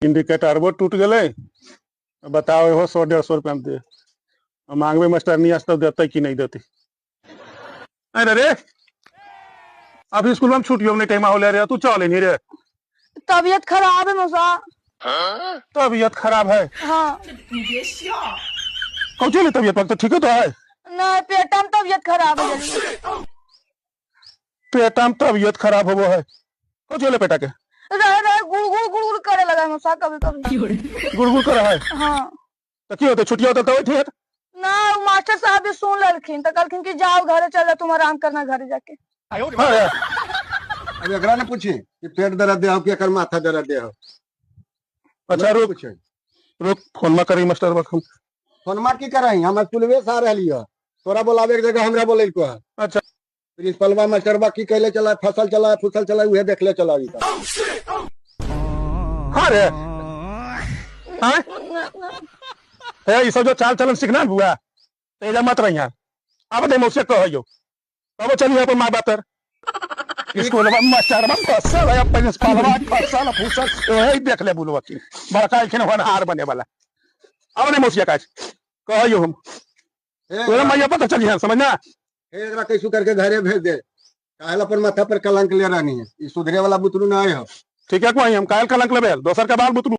Indicator वो टूट गए। बताओ हो 100-150 रुपया में दे, मांगबे मास्टर नहीं आज तक देते कि नहीं देते। अरे रे अभी स्कूल में छुट्टियों नहीं टाइम हो रे, तू चल नहीं रे। तबीयत खराब है मौसा। तबीयत खराब है? हाँ। कौन चली तबीयत पर तो ठीक तो है? नहीं, पेटा में तबीयत खराब है। पेटा में तबीयत खराब हो है? कौन चले पेटा के? रहे रहे गुड़ गुड़ गुड़ गुड़ करे लगा है मौसा, कभी कभी गुड़ गुड़ करे है। हाँ। तो की होते छुट्टी होते तो ठीक ना, मास्टर साहब भी सुन ललखिन तो कहलखिन कि जाओ घरे चल जाओ, तुम आराम करना घरे जाके। हाँ। अब एकरा ने पूछी कि पेट दर्द दे हो कि एकर माथा दर्द दे हो। अच्छा रुक रुक, फोन में करी मास्टर बा। फोन में की करही, हम स्कूलवे से आ रहली है, तोरा बोलावे के जगह हमरा बोलैल को है। अच्छा प्रिंसिपलवा मास्टरवा की कहले चला, फसल चला फुसल चला, उहे देखले चला। हां रे हां हे, ई सब जो चाल चलन सीखना बुआ तेजा मत रहिया। अब दे मौसे कहयो तब चलिए अपन मां बाप तर स्कूल में मास्टर बा फसल है, प्रिंसिपलवा फसल फुसल ओही देख ले बुलवा की बड़का एखन होनहार बने वाला। अब नहीं मौसिया काज कहयो हम तोरा मैया पता चलिए समझना। एकरा कैसू करके घरे भेज दे, काहे अपन माथा पर कलंक ले रहनी है, ई सुधरे वाला बुतरू ना है। ठीक है कोई हम काहे कलंक लेबे, दोसर के बाल बुतरू।